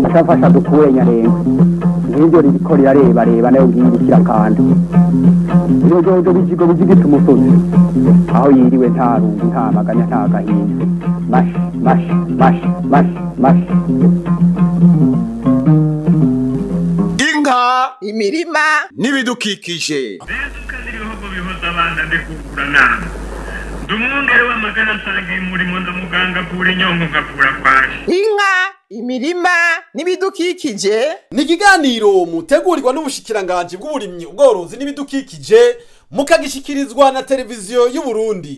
Ashafasha dukure nyarenga ngiryo ririko rirareba reba nayo ngiyi kirakanda ibijojo bijigo bijigita umusozi aho yiriwe nta rungu nta maganya nta gahinda mash mash mash mash mash. Inka, imirima n'ibidukikije. Ndumwungere w'amagana nsangiye umurimo ndamuganga kura inyongo ngakura kwaje. Inka, imirima n'ibidukikije ni ikiganiro mutegurirwa n'ubushikiranganje bw'uburimyi, ubworozi n'ibidukikije, mukagishikirizwa na televiziyo y'u Burundi.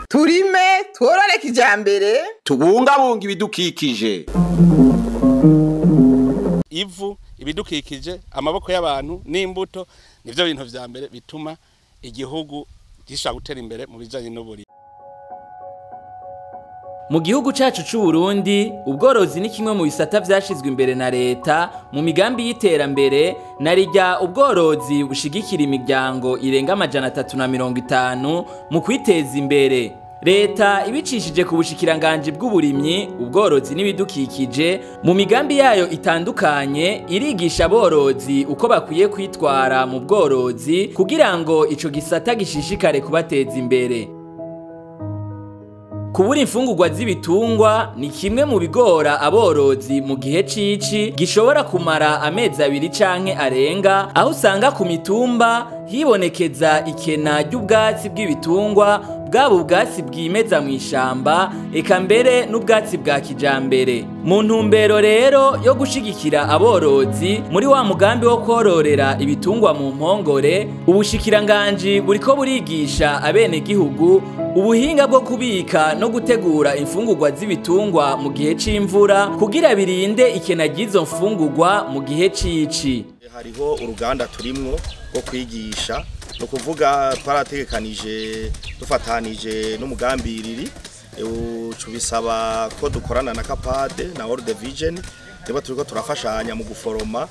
Turime tworore kijambere, tubungabunga ibidukikije. Ivu, ibidukikije, amaboko y'abantu n'imbuto nivyo bintu vya mbere bituma igihugu gishobora gutera imbere mu bijanye n'uburimyi. Mu gihugu cacu c'u Burundi, ubworozi ni kimwe mu bisata vyashizwe imbere na leta mu migambi y'iterambere, na rirya ubworozi bushigikira imiryango irenga 350 mu kwiteza imbere. Leta ibicishije ku bushikiranganje bw'uburimyi, ubworozi n'ibidukikije mu migambi yayo itandukanye irigisha aborozi uko bakwiye kwitwara mu bworozi kugira ngo ico gisata gishishikare kubateza imbere. Kubura imfungurwa z'ibitungwa ni kimwe mu bigora aborozi mu gihe cici gishobora kumara amezi abiri canke arenga, aho usanga ku mitumba hibonekeza ikena ry'ubwatsi bw'ibitungwa, bwaba ubwatsi bwimeza mw'ishamba eka mbere n'ubwatsi bwa kijambere. Mu ntumbero rero yo gushigikira aborozi muri wa mugambi wo kororera ibitungwa mu mpongore, ubushikiranganji buriko burigisha abenegihugu ubuhinga bwo kubika no gutegura imfungurwa z'ibitungwa mu gihe c'imvura kugira birinde ikena ry'izo mfungurwa mu gihe cici. Hariho uruganda turimwo rwo kwigisha, no kuvuga twarategekanije dufatanije n'umugambi iriri ucubisaba ko dukorana na Kapade na World Vision, niba turiko turafashanya mu guforoma,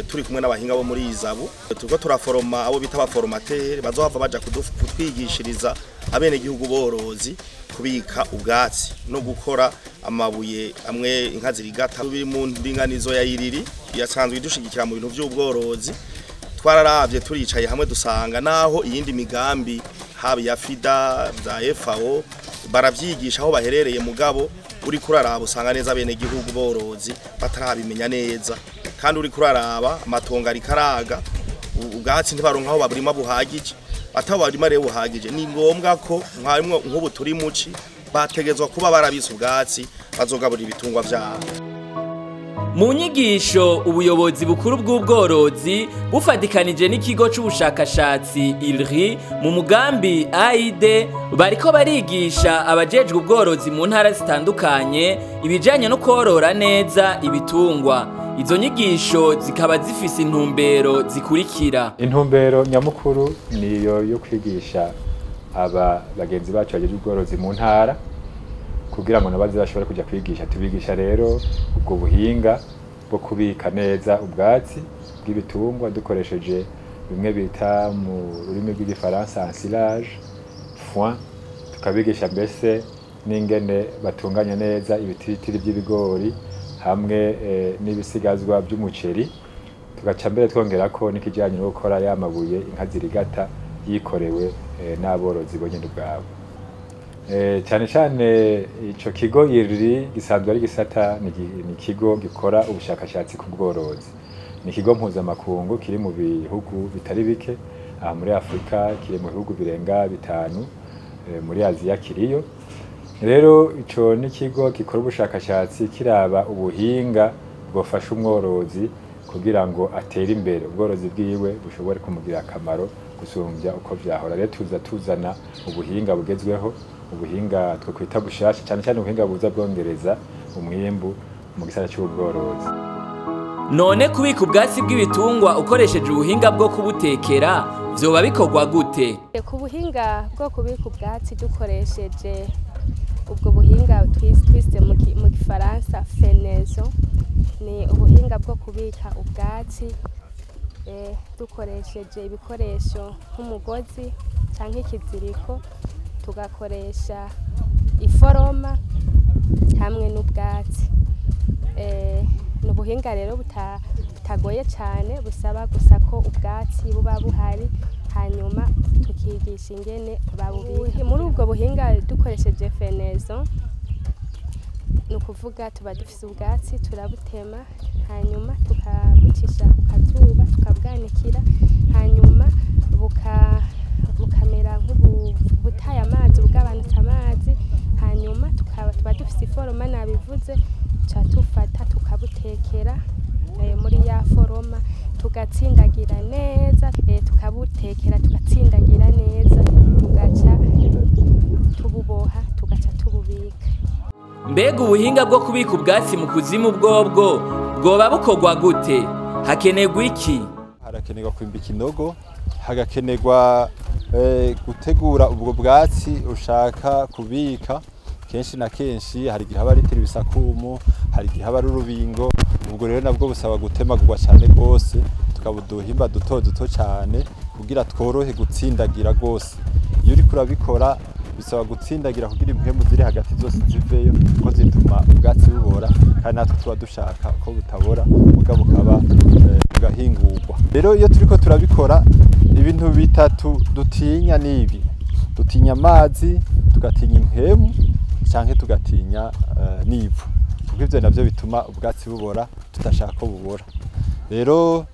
turi kumwe n'abahinga bo muri Izabu, turiko turaforoma abo bita abaformateur bazohava baja kutwigishiriza abenegihugu borozi kubika ubwatsi no gukora amabuye amwe inka zirigata. Biri mu ndinganizo ya iriri yasanzwe idushigikira mu bintu by'ubworozi. Twararavye turicaye hamwe dusanga naho iyindi migambi haba ya FIDA za FAO baravyigisha aho baherereye, mugabo uri kuraraba usanga neza bene gihugu borozi batarabimenya neza, kandi uri kuraraba amatongo ari karaga ubwatsi ntibaronka aho baburima buhagije, atabarima rero buhagije. Ni ngombwa ko nkarimwo nk'ubu turi muci bategezwa kuba barabise ubwatsi bazogaburira ibitungwa vyabo. Mu nyigisho ubuyobozi bukuru bw'ubworozi bufatikanije n'ikigo c'ubushakashatsi ILRI mu mugambi AID bariko barigisha abajejwe ubworozi mu ntara zitandukanye ibijanye no korora neza ibitungwa. Izo nyigisho zikaba zifise intumbero zikurikira. Intumbero nyamukuru niyo yo kwigisha aba bagenzi bacu bajejwe ubworozi mu ntara kugira ngo nabaze bashobore kuja kwigisha. Tubigisha rero ubwo buhinga bwo kubika neza ubwatsi bw'ibitungwa dukoresheje bimwe bita mu rurimi rw'igifaransa ensilage, foin, tukabigisha mbese n'ingene batunganya neza ibitiritiri by'ibigori hamwe n'ibisigazwa by'umuceri, tugaca mbere twongerako n'ikijanye no gukora ya mabuye inka zirigata yikorewe n'aborozi bonyene ubwabo. Cyane cyane ico kigo ILRI gisanzwe ari gisata, ni ikigo gikora ubushakashatsi ku bworozi, ni ikigo mpuzamakungu kiri mu bihugu bitari bike aha muri Afrika, kiri mu bihugu birenga 5, muri Aziya kiriyo. Rero ico ni ikigo gikora ubushakashatsi kiraba ubuhinga bwofasha umworozi kugira ngo atere imbere, ubworozi bwiwe bushobore kumugirira akamaro gusumbya uko vyahora. Rero tuza tuzana ubuhinga bugezweho, ubuhinga twokwita bushasha, cyane cyane ubuhinga buza bwongereza umwimbu mu gisata cy'ubworozi. None kubika ubwatsi bw'ibitungwa ukoresheje ubuhinga bwo kubutekera vyoba bikorwa gute? Ku buhinga bwo kubika ubwatsi dukoresheje ubwo buhinga twise mu gifaransa fenaison, Ni ubuhinga bwo kubika ubwatsi dukoresheje ibikoresho nk'umugozi canke ikiziriko, tugakoresha iforoma hamwe n'ubwatsi. Ni ubuhinga rero butagoye cyane, busaba gusa ko ubwatsi buba buhari, hanyuma tukigisha ingene babubika. Muri ubwo buhinga dukoresheje fenezo, ni ukuvuga tuba dufise ubwatsi, turabutema hanyuma tukabucisha ku kazuba, tukabwanikira, hanyuma bukamera nk'ubutaye amazi, bugabanutse amazi, hanyuma tuba dufise iforoma nabivuze, tuca tufata tukabutekera muri ya foroma, tugatsindagira neza, tukabutekera tugatsindagira neza, tugaca tububoha, tugaca tububika. Mbega ubuhinga bwo kubika ubwatsi mu kuzimu bwobwo bwoba bukorwa gute? Hakenerwa iki? Harakenerwa kwimba ikinogo, hagakenerwa gutegura ubwo bwatsi ushaka kubika. Kenshi na kenshi hari igihe haba ari ibisakumu, hari igihe haba ari urubingo. Ubwo rero nabwo busaba gutemagurwa cyane rwose, tukabuduhimba duto duto cyane kugira tworohe gutsindagira rwose. Iyo uriko urabikora bisaba gutsindagira kugira impwemu ziri hagati zose ziveyo, kuko zituma ubwatsi bubora, kandi natwe tuba dushaka ko butabora muga bukaba bugahingurwa. Rero iyo turiko turabikora, ibintu bitatu dutinya nibi: dutinya amazi, tugatinya impwemu, canke tugatinya n'ivu, kuko ivyo navyo bituma ubwatsi bubora tudashaka ko bubora. Rero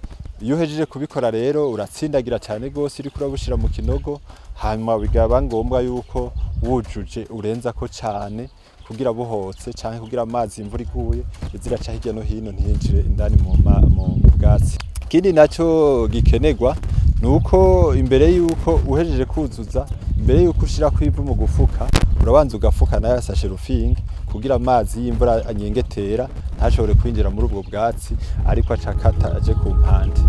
iyo uhejeje kubikora rero uratsindagira cyane gose uriko urabushira mu kinogo, hanyuma bigaba ngombwa yuko wujuje urenza ko cyane kugira buhotse, canke kugira amazi imvura iguye iziraca hirya no hino ntiyinjire indani mu bwatsi. Ikindi naco gikenerwa nuko imbere yuko uhejeje kuzuza, imbere yuko ushira kwivu mu gufuka, urabanza ugafuka nayo sashe rufingi kugira amazi y'imvura anyengetera ntashobore kwinjira muri ubwo bwatsi, ariko acakata aje ku mpande.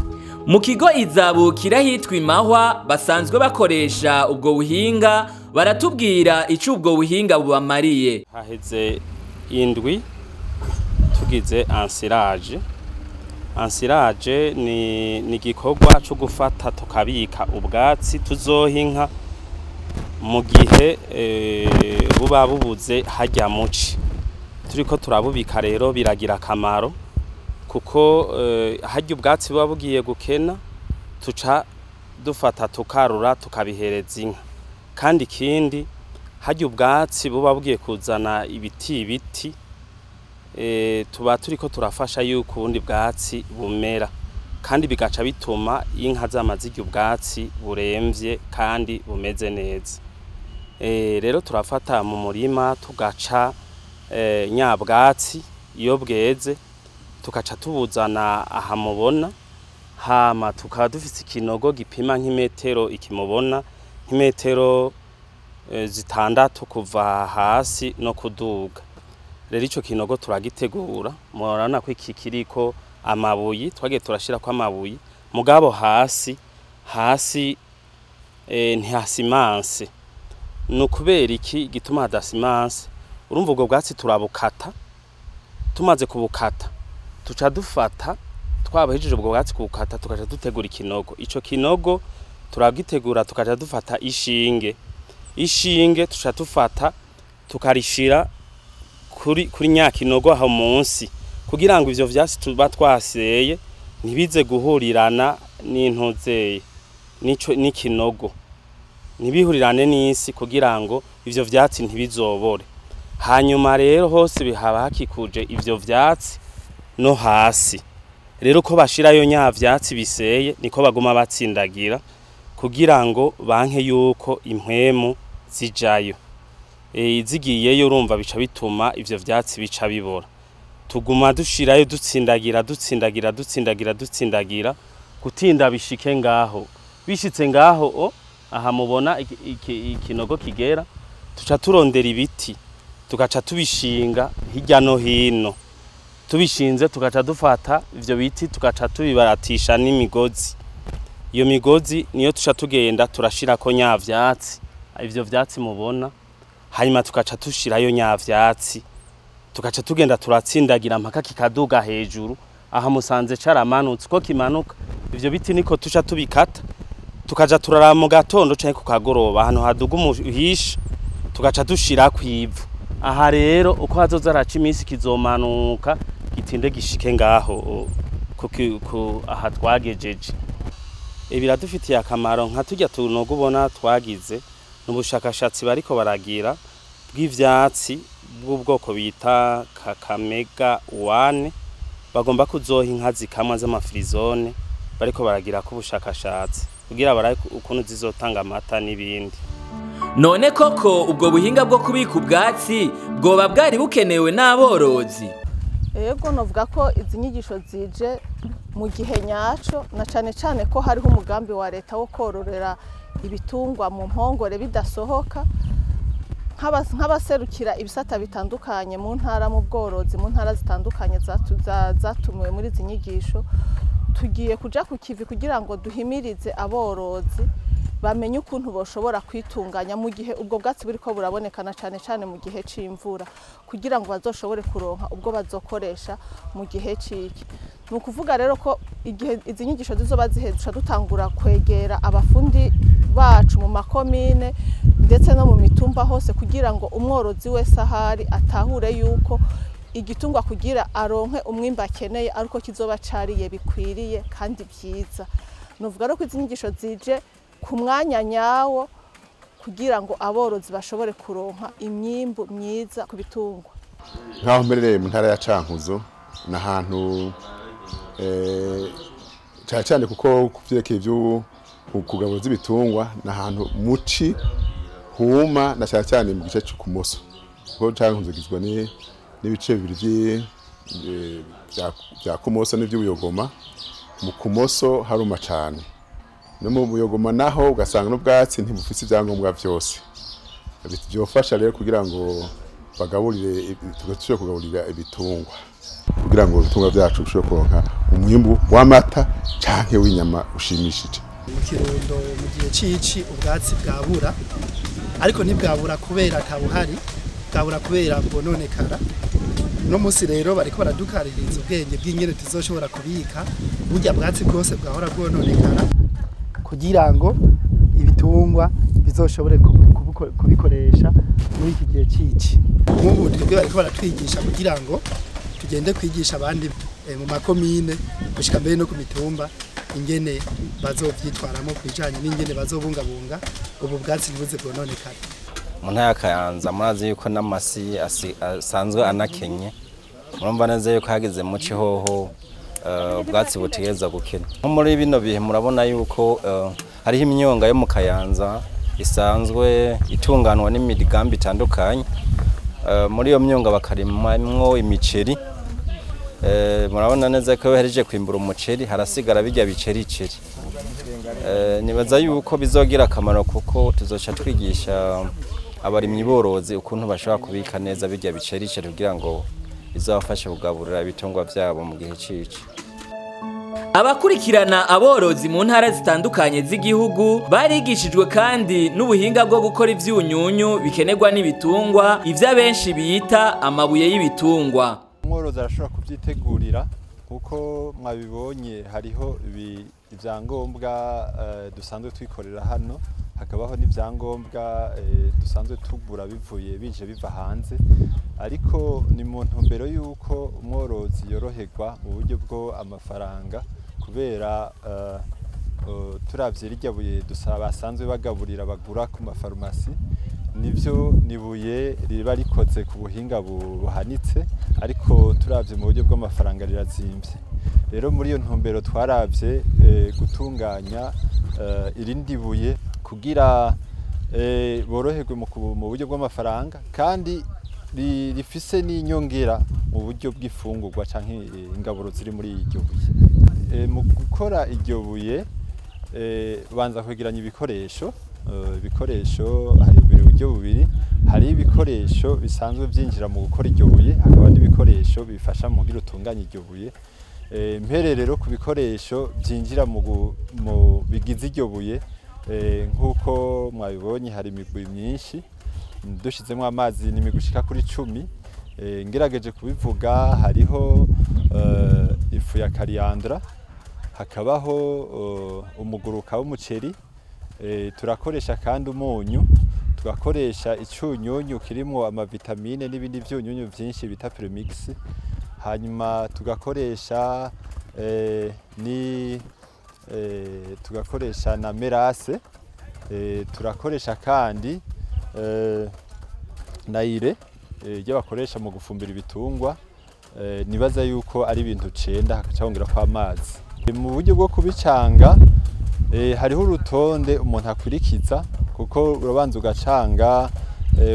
Mu kigo Izabukira hitwa Imahwa basanzwe bakoresha ubwo buhinga, baratubwira ico ubwo buhinga bubamariye. Haheze indwi tugize ansirage. Ansirage ni igikorwa cyo gufata tukabika ubwatsi tuzoha inka mu gihe buba bubuze hajya muci. Turiko turabubika rero biragira akamaro, kuko hajya ubwatsi buba bugiye gukena, tuca dufata tukarura tukabihereza inka. Kandi ikindi, hajya ubwatsi buba bugiye kuzana ibiti tuba turiko turafasha yuko ubundi bwatsi bumera, kandi bigaca bituma inka zama zirya ubwatsi buremvye kandi bumeze neza. Rero turafata mu murima tugaca nyabwatsi iyo bweze, tugaca tubuzana aha mubona, hama tukaba dufise ikinogo gipima nk'imetero ikimubona nk'imetero 6 kuva hasi no kuduga. Rero ico kinogo turagitegura, murabona ko iki kiriko amabuyi, twagiye turashirako amabuyi, mugabo hasi ntihasimanse. Ni ukubera iki gituma hadasimanse? Urumva ubwo bwatsi turabukata, tumaze kubukata tuca dufata, twabahejeje ubwo bwatsi kubukata, tukaca dutegura ikinogo. Ico kinogo turagitegura, tukaca dufata ishinge tuca dufata tukarishira kuri nyakinogo aho munsi, kugira ngo ivyo vyatsi tuba twaseye ntibize guhurirana n'intozeye nico n'ikinogo, ntibihurirane n'isi, kugira ngo ivyo vyatsi ntibizobore. Hanyuma rero hose bihaba hakikuje ivyo vyatsi no hasi. Rero ko bashirayo nya vyatsi biseye niko baguma batsindagira, kugira ngo banke yuko impwemu zijayo. Izigiyeyo urumva bica bituma ivyo vyatsi bica bibora. Tuguma dushirayo dutsindagira dutsindagira dutsindagira dutsindagira gutinda bishike ngaho. Bishitse ngaho aha mubona ikinogo kigera, tuca turondera ibiti tugaca tubishinga hirya no hino. Tubishinze tugaca dufata ivyo biti tugaca tubibaratisha n'imigozi. Iyo migozi niyo tuca tugenda turashirako nya vyatsi, ivyo vyatsi mubona, hanyuma tugaca tushirayo nya vyatsi Tugaca tugenda turatsindagira mpaka kikaduga hejuru. Aha musanze caramanutse, uko kimanuka ivyo biti niko tuca tubikata, tukaja turara mu gatondo canke ku kagoroba ahantu haduga umuhisha, tugaca dushira kwivu. Aha rero uko hazoza araca iminsi kizomanuka gitinde gishike ngaho ku aha twagejeje. Biradufitiye akamaro nka turya tunogo ubona twagize n'ubushakashatsi bariko baragira bw'ivyatsi bw'ubwoko bita Kakamega 1, bagomba kuzoha inka zikamwa z'amafirizone, bariko baragira ko ubushakashatsi kugira barabe ukuntu zizotanga amata n'ibindi. None koko ubwo buhinga bwo kubika ubwatsi bwoba bwari bukenewe n'aborozi? Yego, novuga ko izi nyigisho zije mu gihe nyaco, na cane cane ko hariho umugambi wa leta wo kororera ibitungwa mu mpongore bidasohoka. Nk'abaserukira ibisata bitandukanye mu ntara mu bworozi, mu ntara zitandukanye zatumiwe muri izi nyigisho, tugiye kuja ku kivi kugira ngo duhimirize aborozi bamenye ukuntu boshobora kwitunganya mu gihe ubwo bwatsi buriko burabonekana, cane cane mu gihe c'imvura, kugira ngo bazoshobore kuronka ubwo bazokoresha mu gihe c'iki. Ni ukuvuga rero ko igihe izi nyigisho zizoba ziheze, dutangura kwegera abafundi bacu mu makomine ndetse no mu mitumba hose, kugira ngo umworozi wese ahari atahure yuko igitungwa kugira aronke umwimbu akeneye ariko kizoba cariye bikwiriye kandi byiza. Nuvuga rero ko izi nyigisho zije ku mwanya nyawo kugira ngo aborozi bashobore kuronka imyimbu myiza ku bitungwa. Nkaho mberereye mu ntara ya Cankuzo ni ahantu cyane cyane kuko kuvyerekeye ibyo kugabura z'ibitungwa, ni ahantu muci huma, na cyane cyane mu gice cyo kumoso, kuko Cankuzo gizwe n'ibice bibiri bya kumoso n'iby'ubuyogoma. Mu kumoso haruma cyane, no mu buyogoma naho ugasanga n'ubwatsi ntibufise ibyangombwa byose byofasha rero kugira ngo bagaburire, tugashobore kugaburira ibitungwa, kugira ngo ibitungwa byacu bishobore kuronka umwimbu w'amata canke w'inyama ushimishije. Mu Kirundo mu gihe cici ubwatsi bwabura, ariko ntibwabura kubera atabuhari, bwabura kubera bwononekara. No musi rero bariko baradukaririza ubwenge bw'ingene tuzoshobora kubika burya bwatsi bwose bwahora bwononekara, kugira ngo ibitungwa bizoshobore kubikoresha muri iki gihe cici. Nk'ubu twebwe bariko baratwigisha kugira ngo tugende kwigisha abandi mu makomine gushika mbere no ku mitumba ingene bazovyitwaramo kubijanye n'ingene bazobungabunga ubu bwatsi ntibuze bwononekara. Mu ntara ya Kayanza murazi yuko n'amasi asanzwe anakenye, murumva neza yuko hageze mu cihoho ubwatsi butegereza gukena. Nko muri bino bihe murabona yuko hariho imyonga yo mu Kayanza isanzwe itunganwa n'imigambi itandukanye. Muri iyo myonga bakarimamwo imiceri. Murabona neza ko bahereje kwimbura umuceri harasigara bijya bicericeri. Nibaza yuko bizogira akamaro kuko tuzoca twigisha abarimyi borozi ukuntu bashobora kubika neza bijya bicericeri kugira ngo bizabafashe kugaburira ibitungwa vyabo mu gihe cici. Abakurikirana aborozi mu ntara zitandukanye z'igihugu barigishijwe kandi n'ubuhinga bwo gukora ivyunyunyu bikenerwa n'ibitungwa, ivyo abenshi bita amabuye y'ibitungwa. Umworozi arashobora kuvyitegurira kuko mwabibonye hariho ibyangombwa dusanzwe twikorera hano, hakabaho n'ibyangombwa dusanzwe tugura bivuye bije biva hanze, ariko ni mu ntumbero yuko umworozi yoroherwa mu buryo bwo amafaranga, kubera turavye rirya buye dusaba basanzwe bagaburira bagura ku mafarumasi, nivyo nibuye riba rikoze ku buhinga buhanitse, ariko turavye mu buryo bw'amafaranga rirazimvye. Rero muri iyo ntumbero twaravye gutunganya irindi buye kugira boroherwe mu buryo bw'amafaranga, kandi rifise n'inyongera mu buryo bw'ifungurwa canke ingaburo ziri muri iryo buye. Mu gukora iryo buye banza kwegeranya ibikoresho. Ibikoresho hari uburyo bubiri, hari ibikoresho bisanzwe byinjira mu gukora iryo buye, hakaba n'ibikoresho bifasha mu kugira utunganye iryo buye. Mpere rero ku bikoresho byinjira mu bigize iryo buye, nk'uko mwabibonye hari imigwi myinshi, dushizemo amazi n'imigwi ishika kuri 10. Ngerageje kubivuga, hariho ifu ya kariyandra, hakabaho umuguruka w'umuceri, turakoresha kandi umunyu, tugakoresha icunyunyu kirimo amavitamine n'ibindi vyunyunyu vyinshi bita premix, hanyuma tugakoresha tugakoresha na merase, turakoresha kandi na ire ibyo bakoresha mu gufumbira ibitungwa. Nibaza yuko ari ibintu 9 hakacongera kwa amazi. Mu buryo bwo kubicanga hariho urutonde umuntu akurikiza, kuko urabanza ugacanga,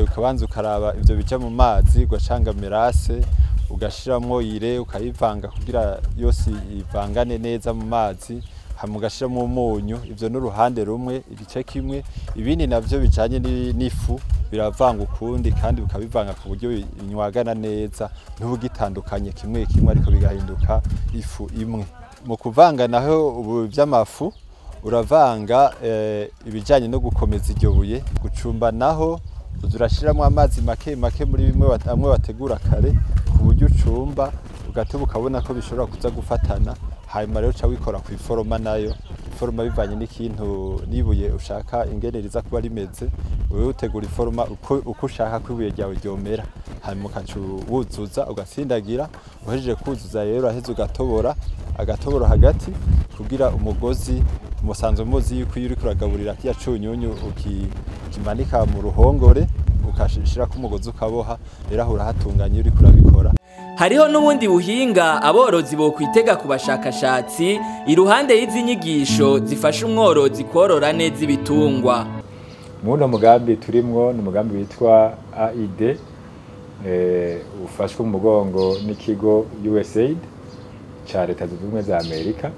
ukabanza ukaraba ivyo bija mu mazi, ugacanga merase, ugashiramwo ire, ukayivanga kugira yose ivangane neza mu mazi, hama ugashiramo umunyu. Ivyo n'uruhande rumwe, igice kimwe. Ibindi navyo bijanye n'ifu biravanga ukundi, kandi bikabivanga ku buryo binywagana neza, ntubugitandukanye kimwe kimwe, ariko bigahinduka ifu imwe. Mu kuvanga naho ubu vy'amafu uravanga ibijanye no gukomeza iryo buye. Gucumba naho uzurashiramo amazi make make muri bimwe amwe bategura kare, ku buryo ucumba ugatuba ukabona ko bishobora kuza gufatana. Hanyuma rero uca wikora ku iforoma, nayo iforoma bivanye n'ikintu nibuye ushaka ingene riza kuba rimeze. Wewe utegura iforoma uko ushaka ko ibuye ryawe ryomera, hanyuma ukaca wuzuza ugatsindagira. Uhejeje kuzuza rero uraheza ugatobora agatoboro hagati kugira umugozi musanzwe muzi yuko iyo uriko uragaburira kiya cunyunyu ukimanika mu ruhongore, ukashishira ku mugozi ukaboha. Rero aho urahatunganya iyo uriko urabikora. Hariho n'ubundi buhinga aborozi bo kwitega ku bashakashatsi iruhande y'izi nyigisho zifasha umworozi korora neza ibitungwa. Muno mugambi turimwo ni umugambi witwa AID, ufashwe mu mugongo n'ikigo USAID ca Leta Zunze Ubumwe za Amerika.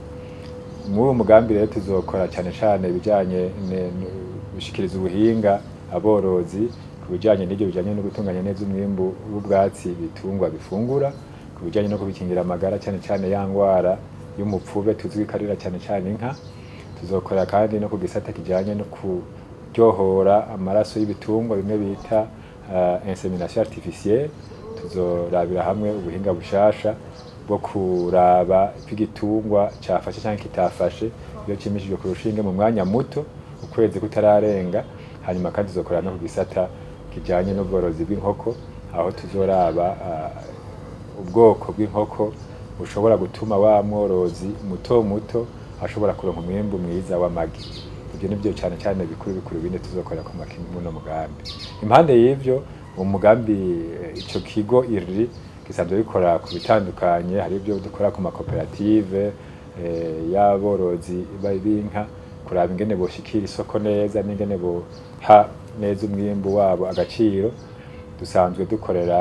Muri uwo mugambi rero tuzokora cyane cyane ibijanye gushikiriza ubuhinga aborozi ku bijanye n'ibyo bijanye no gutunganya neza umwimbu w'ubwatsi bitungwa bifungura, ku bijanye no kubikingira amagara cyane cyane ya ngwara y'umupfube tuzwi karira cyane cyane inka. Tuzokora kandi no ku gisata kijanye no kuryohora amaraso y'ibitungwa bimwe bita insemination artificielle. Tuzorabira hamwe ubuhinga bushasha bwo kuraba igitungwa cafashe canke kitafashe iyo cimishijwe ku rushinge mu mwanya muto ukwezi kutararenga. Hanyuma kandi tuzokora no ku gisata kijanye n'ubworozi bw'inkoko, aho tuzoraba ubwoko bw'inkoko bushobora gutuma wa mworozi muto muto ashobora kuronka umwimbu mwiza w'amagi. Ibyo nibyo cyane cyane bikuru bikuru bine tuzokora ku muno mugambi. Impande y'ivyo umugambi ico kigo IRRI gisanzwe bikora ku bitandukanye, hari ibyo dukora ku makoperative y'aborozi b'inka, kuraba ingene boshikira isoko neza n'ingene boha neza umwimbu wabo agaciro. Dusanzwe dukorera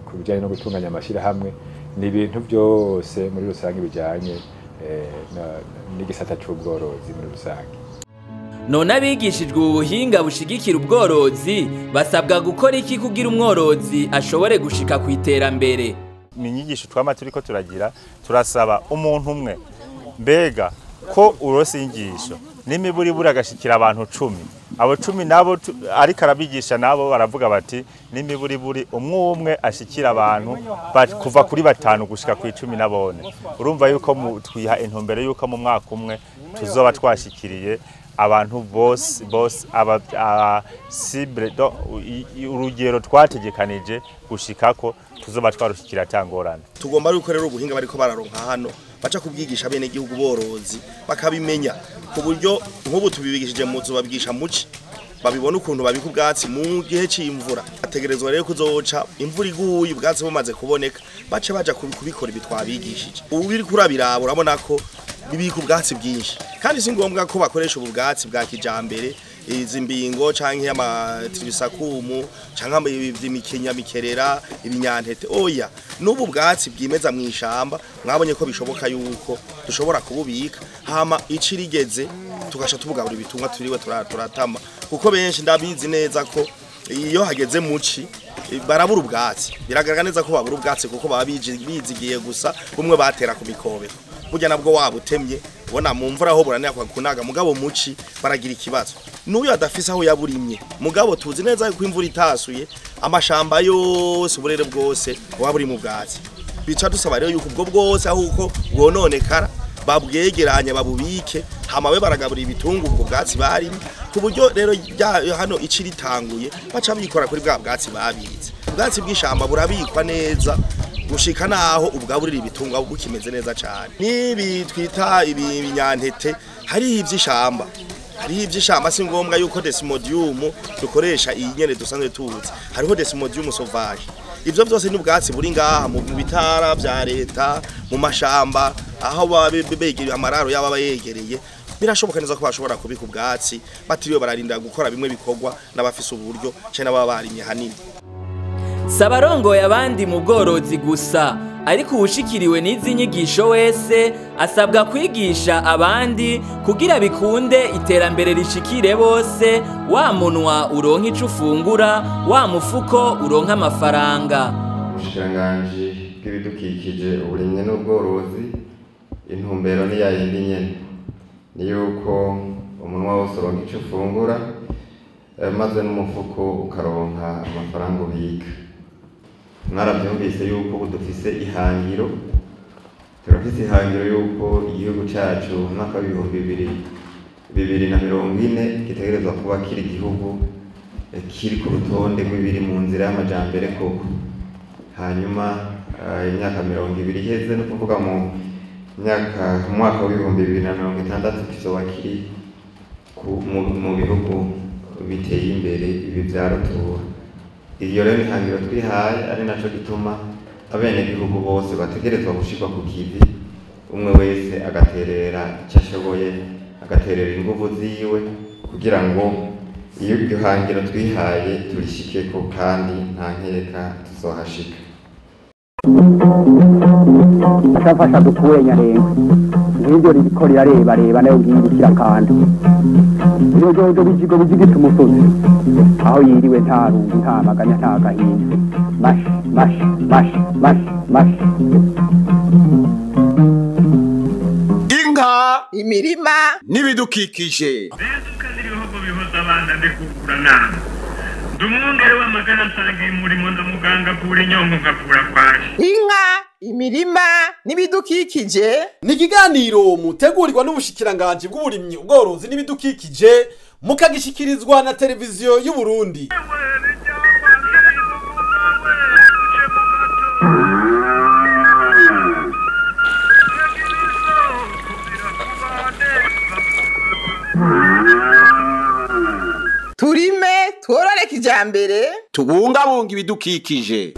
ku bijanye no gutunganya amashirahamwe, ni ibintu byose muri rusange bijanye n'igisata c'ubworozi muri rusange. None abigishijwe ubuhinga bushigikira ubworozi basabwa gukora iki kugira umworozi ashobore gushika ku iterambere? Inyigisho twama turiko turagira, turasaba umuntu umwe mbega ko urose inyigisho n'imiburiburi agashikira abantu 10, abo 10 nabo ariko arabigisha nabo baravuga bati n'imiburiburi umwe umwe ashikira abantu kuva kuri 5 gushika ku 10 nabone. Urumva yuko twiha intumbero yuko mu mwaka umwe tuzoba twashikiriye abantu bose bose aba cible, urugero twategekanije gushikako tuzoba twarushikira tangorana. Tugomba yuko rero ubuhinga bariko bararonka hano baca kubwigisha bene gihugu borozi bakabimenya, ku buryo nk'ubu tubibigishije mu zubabigisha muci babibona ukuntu babika ubwatsi mu gihe c'imvura. Ategerezwa rero kuzoca imvura iguye ubwatsi bumaze kuboneka bace baja kubikora ibitwabigishije. Ubu biri kurabiraba urabona ko bibika ubwatsi bwinshi, kandi si ngombwa ko bakoresha ubu bwatsi bwa kijambere, izi mbingo canke amatribisakumu canke imikinya mikerera ibinyantete. Oya, n'ubu bwatsi bwimeza mu ishamba mwabonye ko bishoboka yuko dushobora kububika, hama icirigeze tugasha tubugabura ibitungwa turiwe turatama, kuko benshi ndabizi neza ko iyo hageze muci barabura ubwatsi. Biragaragara neza ko babura ubwatsi kuko baba bizigiye gusa bumwe batera ku mikobeko, burya nabwo waba utemye Ubona mu mvura ho buranira kwa kunaga, mugabo muci baragira ikibazo. N'uyu adafise aho yaburimye, mugabo tuzi neza ko imvura itasuye amashamba yose uburere bwose buba buri mu bwatsi. Bica dusaba rero yuko ubwo bwose aho uko bwononekara babwegeranya babubike, hama we baragabura ibitungu ubwo bwatsi barimye, ku buryo rero hano ici ritanguye baca bikora kuri bwa bwatsi babitse. Ubwatsi bw'ishamba burabikwa neza gushika naho ubwaburira ibitunga bukimeze neza cyane. Nibi twita ibi binyantete hari ivy'ishamba, hari ivy'ishamba si ngombwa yuko desmodium dukoresha iyi nyene dusanzwe tuzi, hariho desmodium sauvage. Ivyo byose ni ubwatsi buri ngaha mu bitara vya leta, mu mashamba aho babegereye amararo yaba bayegereye, birashoboka neza ko bashobora kubika ubwatsi batiriwe bararinda gukora bimwe bikorwa n'abafise uburyo cyane n'ababa barimye hanini. Sabarongoye abandi mu bworozi gusa, ariko uwushikiriwe n'izi nyigisho wese asabwa kwigisha abandi kugira bikunde iterambere rishikire bose. Wa munwa uronka ico ufungura, wa mufuko uronka amafaranga. Ubushikiranganji bw'ibidukikije, uburimyi n'ubworozi, intumbero ni yayindi nyene, ni yuko umunwa wose uronka ico ufungura, maze n'umufuko ukaronka amafaranga ubika. Mwaravyumvise yuko ubu dufise ihangiro, turafise ihangiro yuko igihugu cacu mu mwaka w'ibihumbi 2040 gitegerezwa kuba kiri igihugu kiri ku rutonde rw'ibiri mu nzira y'amajambere koko. Hanyuma imyaka 20 iheze, no kuvuga mu mwaka w'ibihumbi 2060 kizoba kiri mu bihugu biteye imbere ibi vya rutura. Iyo rero ihangiro twihaye, ari naco gituma abenegihugu bose bategerezwa gushirwa ku kivi, umwe wese agaterera icyo ashoboye, agaterera inguvu ziwe kugira ngo iyo iryo hangiro twihaye turishikeko, kandi nta nkeka tuzohashika. Mfasha dukure Nyarengwe, ngiryo ririko rirarebareba nayo ngiyi ikirakanda. Ibijojo bijigo bijigita umusozi, aho yiriwe nta rungu nta maganya nta gahinda. Mashi mashi mashi mashi mashi. Inka, imirima n'ibidukikije. Ibihugu bihoza abana ndikukura nama. Ndumwungere w'amagara nsangiye umurimo ndamuganga kura inyongo nkavura kwaje. Inka, imirima n'ibidukikije. Ni ikiganiro mutegurirwa n'ubushikiranganji bw'uburimyi, ubworozi n'ibidukikije, mukagishikirizwa na televiziyo y'u Burundi. Turime tworore kijambere, tubungabunga ibidukikije.